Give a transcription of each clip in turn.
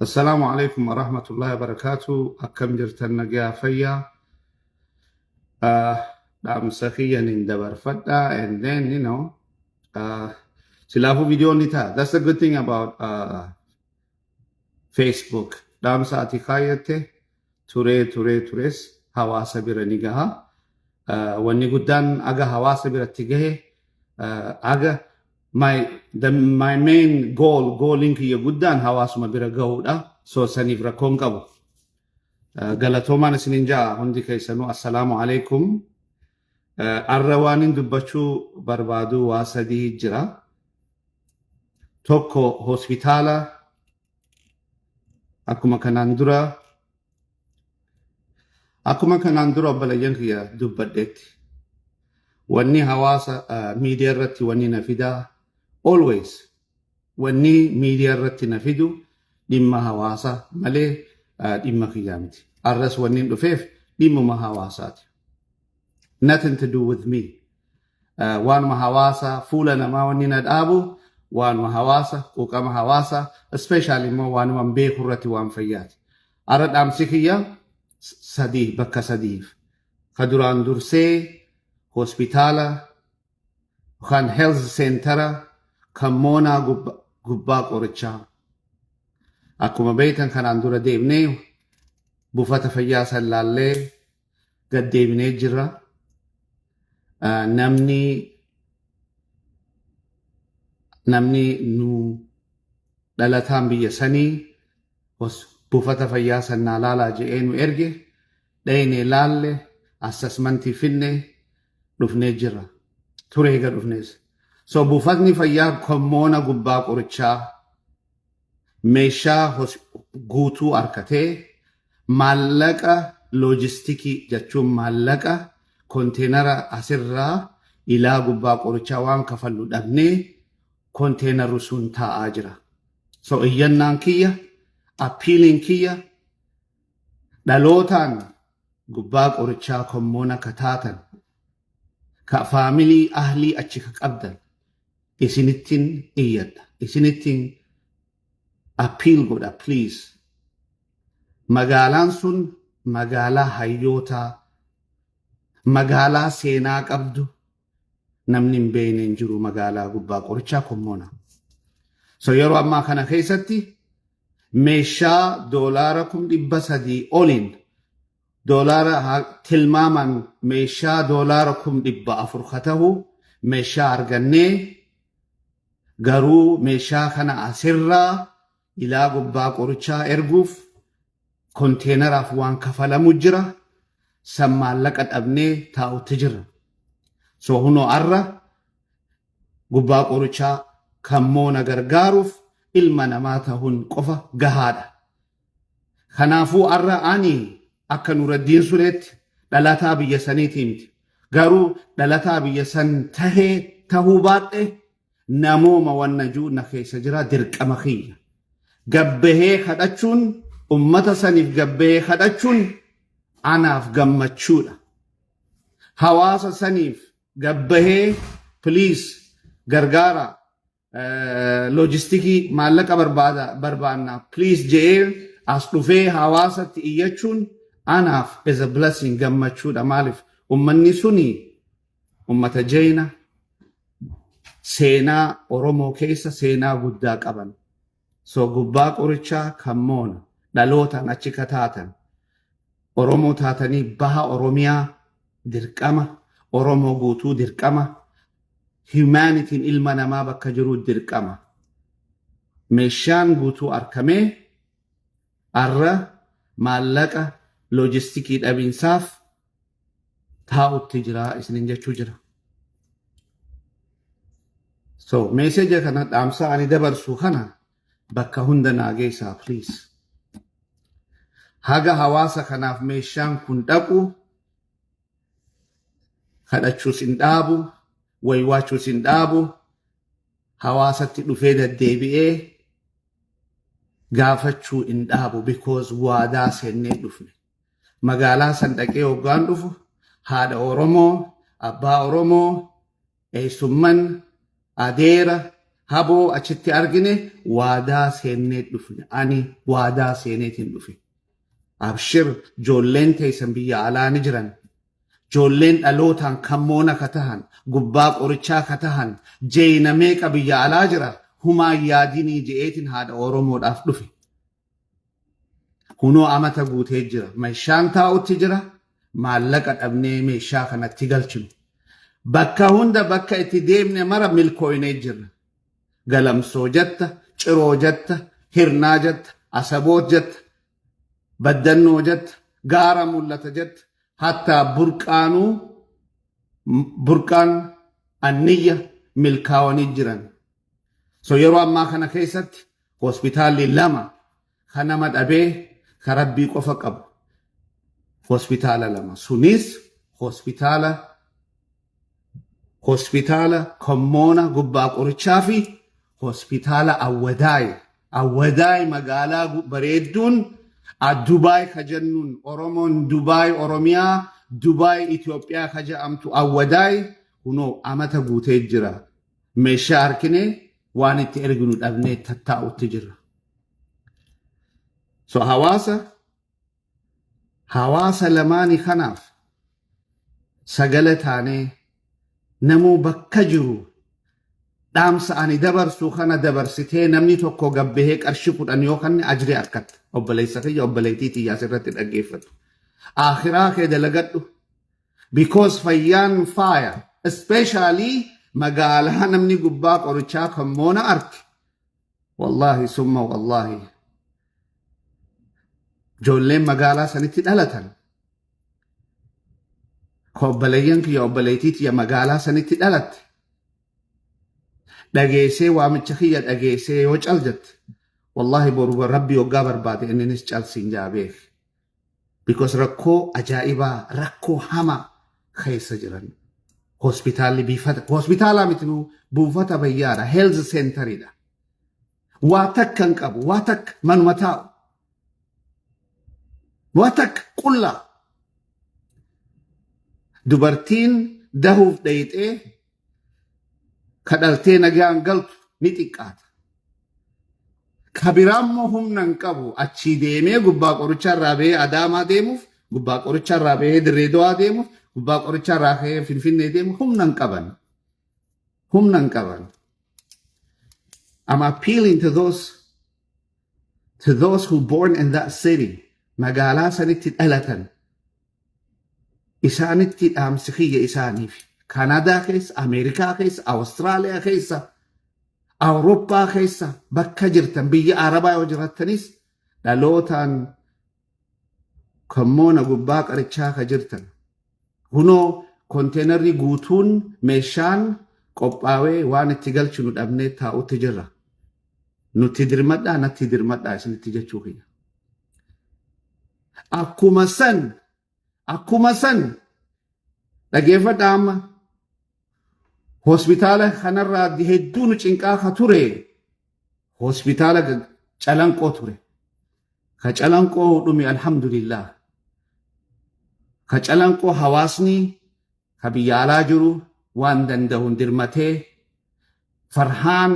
Assalaamu alaikum wa rahmatullahi wa barakaatu. Akkam jirtan, nagaa fayyaa? Dhaamsa kiyyan hin dabarfadha and then silaafuu viidiyoon ni ta'a. That's the good thing about Facebook. Dhaamsa ati kaayyatte turee turee tures hawaasa bira ni gaha. Wanni guddaan aga hawaasa biratti gahe, aga my main goal, goaliin kiyya guddaan hawaasuma bira gahuudha. So saniif rakkoon qabu. Galatoomaan isinin ja'a hundi keessanuu, assalaamu alaikum. Arra waan hin dubbachuu barbaadu waa sadii jira. Tokko, hospitaala akkuma kanaan dura obboleeyyan kiyya dubbadheetti. Wanni hawaasa miidiyaa irratti wanni na fidaa, always wanni miidiyaa irratti na fidu dhimma hawaasa malee dhimma kiyyaa miti. Arras wanni hin dhufeef dhimmuma hawaasaati. Nothing to do with me. Waanuma hawaasa fuula namaa wanni na dhaabu waanuma hawaasa, quuqama hawaasa, especially immoo waanuma beeku irratti, waan fayyaati. Arra dhaamsi kiyya sadii, bakka sadiif. Ka duraan dursee hospitaala yookaan health center kan Moonaa Gubbaa Qorichaa. Akkuma beektan kanaan dura deemnee buufata fayyaa san laallee gad deebinee jirra. Namni nu dhalataan biyya sanii buufata fayyaa sannaa laalaa je'ee nu erge, dhayinee laalle, assessmentii finne, dhufnee jirra. Ture eega dhufnees. So buufatni fayyaa kan Moona Gubbaa Qorichaa meeshaa guutuu harkatee, maallaqa loojistikii jechuun maallaqa konteenara asirraa ilaa Gubbaa Qorichaa waan kafallu dhabnee konteenarri sun taa'aa jira. So iyyannaan kiyya, appealiin kiyya, dhalootaan Gubbaa Qorichaa kommoona ka taatan, ka family ahlii achi ka qabdan, isinittiin iyyadha, isinittiin appeal godha. Please, magaalaan sun magaalaa hayyootaa, magaalaa seenaa qabdu, namni hin beekne hin jiru, magaalaa Gubbaa Qorichaa kommoona. So yeroo ammaa kana keessatti meeshaa doolaara 300,000 oliin, doolaara tilmaaman meeshaa doolaara 400,000 ka ta'u meeshaa argannee, garuu meeshaa kana asirraa ilaa Gubbaa Qorichaa erguuf konteenaraaf waan kafalamu jira, san maallaqa dhabnee taa'utti jira. So hunoo arra Gubbaa Qorichaa kan Moona gargaaruuf ilma namaa ta'uun qofa gahaadha. Kanaafuu arra ani akka Nuraddiin Suleetti dhalataa biyya saniitii miti. Garuu dhalataa biyya san tahee tahuu baadhe, namooma wanna jiru na keessa jira, dirqama kiyya. Gabbahee kadhachuun, ummata saniif gabbahee kadhachuun anaaf gammachuudha. Hawaasa saniif gabbahee please gargaara, loojistikii maallaqa barbaada barbaanna please je'ee as dhufee hawaasatti iyyachuun anaaf is a blessing, gammachuudha. Maaliif? Ummanni suni ummata jeena seenaa Oromoo keessa seenaa guddaa qaban. So Gubbaa Qorichaa kan Moona dhalootaan achi kataatan, Oromoo taatanii baha Oromiyaa dirqama, Oromoo guutuu dirqama, humanityn ilma namaa bakka jiru dirqama. Meeshaan guutuu arkamee arra maallaqa loojistikii dhabiinsaaf taa'utti jira isinin jechuu jira. So message kana, dhaamsa ani dabarsu kana bakka hunda naa geessaa please. Haga hawaasa kanaaf meeshaan kun dhaqu kadhachuus hin dhaabu, waywaachuus hin dhaabu, hawaasatti dhufee deddeebi'ee gaafachuu hin dhaabu, because waadaa seennee dhufne. Magaalaa san dhaqee hoggaan dhufu haadha Oromoo, abbaa Oromoo, eessumman, adeera, Haboo achitti argine, waadaa seennee dhufne. Ani waadaa seeneetiin dhufe. Abshir, joolleen teessan biyya alaa ni jiran. Joolleen dhalootaan kammoona ka tahan, gubbaa qorichaa ka tahan, jeeyna meeqa biyya alaa jira, humaan yaadinii je'eetiin haadha Oromoodhaaf dhufe. Kunoo amata guutee jira. Meeshaan taa'utti jira. Maallaqa dhabnee meeshaa kanatti galchinu. Bakka hunda bakka itti deemne mara milkooynee jirra. Galamsoo jetta, Ciroo jetta, Hirnaa jetta, Asaboot jetta, Baddannoo jetta, Gaara Mul'ata jetta, hattaa burqaanuu burqaan anniyya milkaawanii jiran. So yeroo ammaa kana keessatti hospitaalli lama ka nama dhabee ka Rabbii qofa qabu, hospitaala lama sunis hospitaala Kommoona gubbaa qorichaa fi hospitaala Awwadaay. Awwadaay magaalaa bareedduun Dubaay ka jennuun, Oromoon Dubaay Oromiyaa, Dubaay Itoophiyaa ka jedhamtu Awwadaay kunoo amata guutee jira. Meeshaa harkinee waan itti erginu dhabnee tattaa'utti jirra. So hawaasa lamaanii kanaaf sagala taanee namuu bakka jiru dhaamsa ani dabarsu kana dabarsitee namni tokko gabbahee qarshii 10 yoo kanne ajrii arkatta. Obboleessa kiyya, obboleettii tiyyaa asirratti dhaggeeffatu. Akhiraa kee dalagadhu. Because fayyaan faaya. Especially magaalaa namni gubbaa qorichaa kan moona arke. Wallaahi summa wallaahi. Ijoolleen magaalaa sanitti dhalatan. Ka obboleeyyan kiyya, obboleettii tiyya magaalaa sanitti dhalatte. Dhageessee, waamicha kiyya dhageessee yoo cal jette. Wallaahi, boru Rabbi hoggaa barbaade inninis calsiin jaa beek. Because rakkoo ajaa'ibaa, rakkoo hamaa keessa jiran. Hospitaalli biifata, hospitaalaa miti, nu buufata fayyaadha, health centeridha. Waa takka hin qabu, waa takka manuma taa'u. Waa takka qullaa. Dubartiin dahuuf dhayixee kadhaltee nagaan galtu ni xiqqaata. Kabiraammoo humna hin qabu achii deemee gubbaa qorichaa irraa bahee Adaamaa deemuuf, gubbaa qorichaa irraa bahee Dirree Dawaa deemuuf, gubbaa qorichaa irraa ka'ee Finfinnee deemuuf humna hin qaban. Humna hin qaban. I'm appealing to those who born in that city, magaalaa sanitti dhalatan, isaanitti dhaamsi kiyya isaaniif. Kanadaa keessa, Ameerikaa keessa, Awustiraaliyaa keessa, Awurooppaa keessa bakka jirtan, biyya Arabaa yoo jirattanis, dhalootaan kammoona gubbaa qarichaa ka jirtan. Kunoo konteenarri guutuun meeshaan qophaawee waan itti galchinu dhabnee taa'utti jirra. Nutti dirmadhaa, natti dirmadhaa isinitti jechuu kiyya. Akkuma san dhageeffadhaa, amma hospitaala kanarraa hedduu nu cinqaa ka ture hospitaala Calanqoo ture. Ka Calanqoo dhume, alhamdulillah. Ka Calanqoo hawaasni ka biyya alaa jiru waan danda'uun dirmatee, Farhaan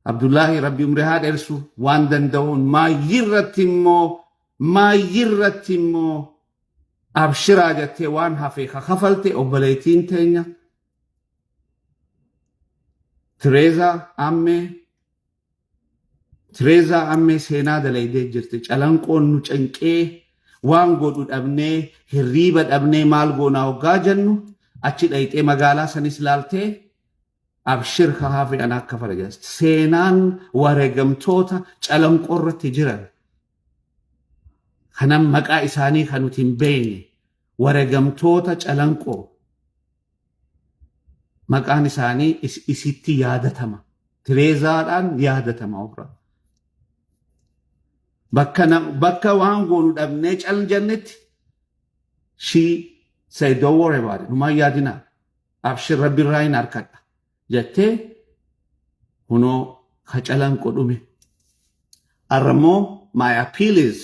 Abdullaahi, Rabbi umrii haa dheersu, waan danda'uun maayyirratti immoo abshiraa jettee waan hafe ka kafalte obboleettiin teenya Tireezaa Ammee. Tireezaa Ammee seenaa dalaydee jirti. Calanqoon nu canqee waan godhu dhabnee, hirriiba dhabnee, maal goonaa hoggaa jennu, achi dhayxee magaalaa sanis laaltee abshir ka hafe an akka fala jedha. Seenaan wareegamtoota Calanqoo irratti jiran kanan maqaa isaanii kan nuti hin beekne, wareegamtoota Calanqoo maqaan isaanii isitti yaadatama. Tireezaadhaan yaadatama ofirraa. Bakka waan goonu dhabnee cal jennetti she say, "Don't worry about it. Numaan yaadinaa. Abshir, Rabbi irraa hin harkadha," jettee kunoo ka Calanqo dhume. Arrammoo my appeal is,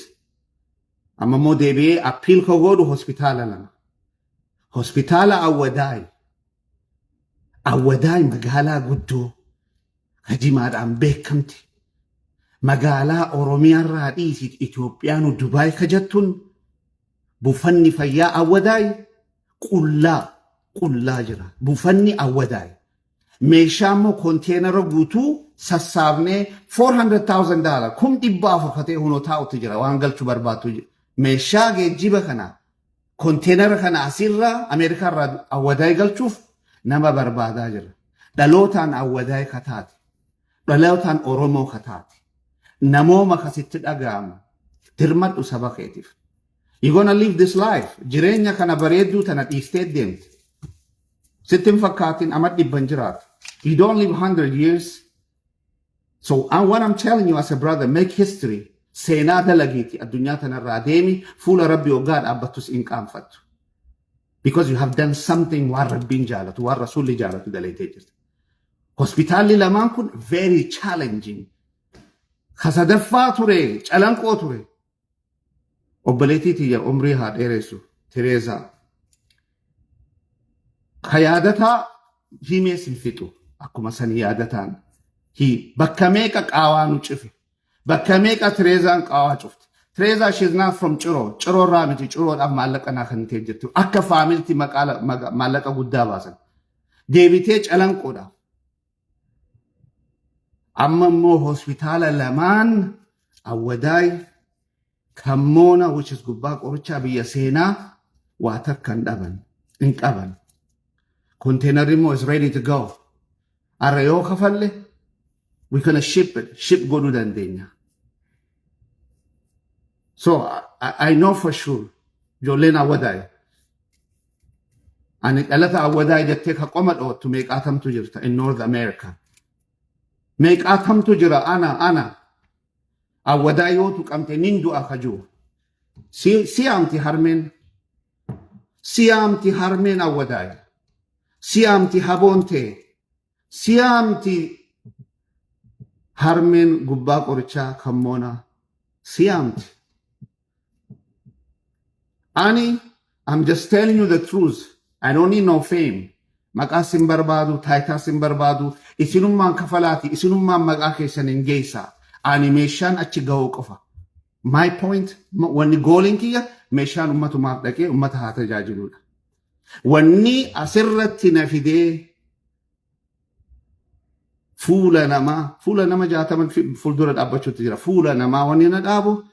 amma immoo deebi'ee appeal ka godhu hospitaala lama. Hospitaala Awwadaay. Awwadaay magaalaa guddoo. Ka jimaadhaan beekamte. Magaalaa Oromiyaarraa dhiisi, Itoophiyaanu Dubaay ka jettuun buufanni fayyaa Awwadaay qullaa qullaa jira. Buufanni Awwadaay. Meeshaa immoo konteenara guutuu sassaabnee $400,000, 400,000 katee hunoo taa'utti jira, waan galchuu barbaadtu jira. Meeshaa geejjiba kana, konteenara kana asirraa Ameerikaarraa Awwadaay galchuuf nama barbaadaa jira. Dhalootaan Awwadaay kataate. Dhalootaan Oromoo kataate. Namooma kasitti dhaga'amu. Dirmadhu saba keetiif. You gonna live this life. Jireenya kana bareedduu tana dhiistee deemte. Sitti hin fakkaatin ama 100n jiraatu. You don't live 100 years. So and what I'm telling you as a brother, make history. Seenaa dalagiiti addunyaa tanarraa deemi, fuula Rabbi hoggaa dhaabbattus hin qaanfattu. Because you have done something waan Rabbiin jaalatu, waan Rasuulli jaalatu dalaitee jirta. Hospitaalli lamaan kun very challenging. Ka sadaffaa ture, Calanqoo ture. Obboleettii tiyya umrii haa dheeressu, Tireezaa. Ka yaadataa himees hin fixu akkuma san yaadataan. Bakka meeqa qaawaa nu cife. Bakka meeqa Tireezaan qaawaa cufte. Tireezaa, she is not from Ciroo. Ciroo irraa miti, Ciroodhaaf maallaqa naa kennitee jirti. Akka faamilti maallaqa guddaa baasan. Deebitee Calanqoodhaaf. Amma immoo hospitaala lamaan, Awwadaay kan Moona, which is Gubbaa Qorichaa, biyya seenaa waa takka hin dhaban, hin qaban. Konteenarri immoo is ready to go. Arra yoo kafalle we can ship it, ship godhuu dandeenya. So I know for sure ijoolleen Awwadaay. Ani dhalata Awwadaay jettee ka qoma dhoottu meeqaatamtu jirta in North America. Meeqaatamtu jira ana Awwadaa yoo tuqamte nin du'a ka jiru. Siyaamti harmeen, siyaamti harmeen Awwadaay. Siyaamti haboontee, siyaamti harmeen Gubbaa Qorichaa kan Moonaa siyaamti. Ani I'm just telling you the truth. I don't need no fame. Maqaa sin barbaadu, taayitaa sin barbaadu, isinummaan kafalaati, isinummaan maqaa keessan hin geessaa. Ani meeshaan achi ga'uu qofa. My point, wanni goaliin kiyya meeshaan ummatumaaf dhaqee ummata haa tajaajiludha. Wanni asirratti na fidee fuula namaa, fuula nama 60 fuuldura dhaabbachuutti jira. Fuula namaa wanni na dhaabu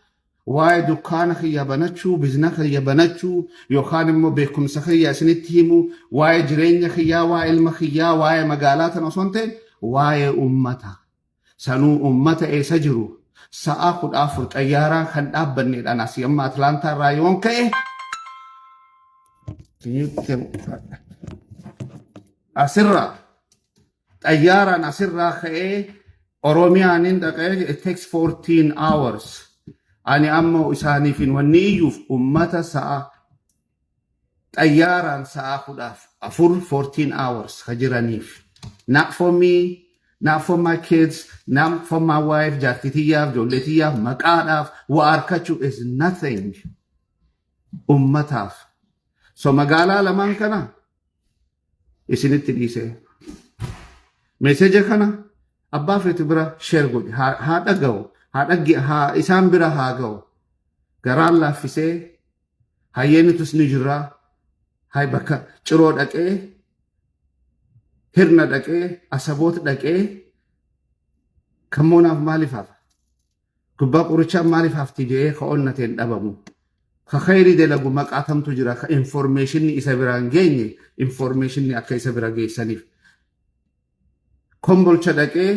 waa'ee dukkaana kiyya banachuu, business kiyya banachuu, yookaan immoo beekumsa kiyya isinitti himu, waa'ee jireenya kiyyaa, waa'ee ilma kiyyaa, waa'ee magaalaa tana osoo hin ta'in waa'ee ummata. Sanuu ummata eessa jiru, sa'a 14 xayyaaraan kan dhaabbanneedhaan asii amma Atlaantaa irraa yoon ka'e, asirraa xayyaaraan asirraa ka'ee Oromiyaanin dhaqee, it takes 14 hours. Ani ammoo isaaniif hin wanni iyyuuf ummata sa'a xayyaaraan sa'a 14, 14 hours ka jiraniif. Not for me, not for my kids, not for my wife, jaartii tiyyaaf, ijoollee tiyyaaf, maqaadhaaf, waa harkachuu is nothing. Ummataaf. So magaalaa lamaan kana isinitti dhiisee. Message kana abbaa feetu bira share godhi, haa dhaga'u, haa dhagge, haa isaan bira haa ga'u. Garaan laaffisee hayyeenitus ni jirra. Hay bakka Ciroo dhaqee, Hirna dhaqee, Asaboot dhaqee, kan Moonaaf maaliif hafa? Gubbaa Qorichaa maaliif hafti jedhee ka onnate hin dhabamu. Ka khayrii dalagu maqaatamtu jira, ka informationni isa biraan geenye informationni akka isa bira geessaniif. Kombolcha dhaqee,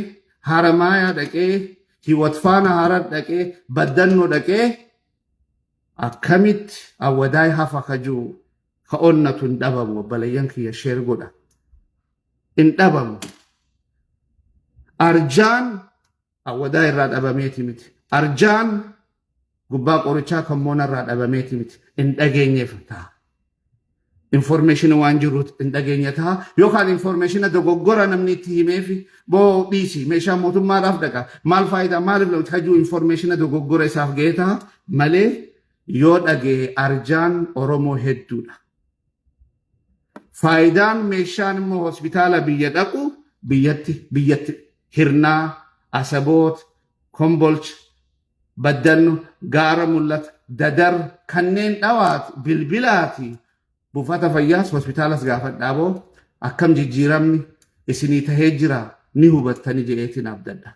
Haramaayaa dhaqee, Hiwat Faana Harar dhaqee, Baddannoo dhaqee, akkamitti Awwadaay hafa ka jiru ka onnatu hin dhabamu. Obboleeyyan kiyya, share godha. Hin dhabamu. Arjaan Awwadaa irraa dhabameeti miti. Arjaan Gubbaa Qorichaa kan Moona irraa dhabameeti miti. Hin dhageenyeef ta'a. Information waan jiru hin dhageenye ta'a. Yookaan information dogoggora namni itti himeefi, boo dhiisi, meeshaa mootummaadhaaf dhaqa. Maal faayidaa, maaliif hajuu, information dogoggora isaaf ga'ee ta'a malee yoo dhagee arjaan Oromoo hedduudha. Faayidaan meeshaan immoo hospitaala biyya dhaqu biyyatti biyyatti Hirnaa, Asaboot, Kombolcha, Baddanno, Gaara Mul'ata, Dadar kanneen dhawaati bilbilaati buufata fayyaas hospitaalas gaafadhaa boo, akkam jijjiiramni isinii tahee jira ni hubattani jedheetiin abdadha.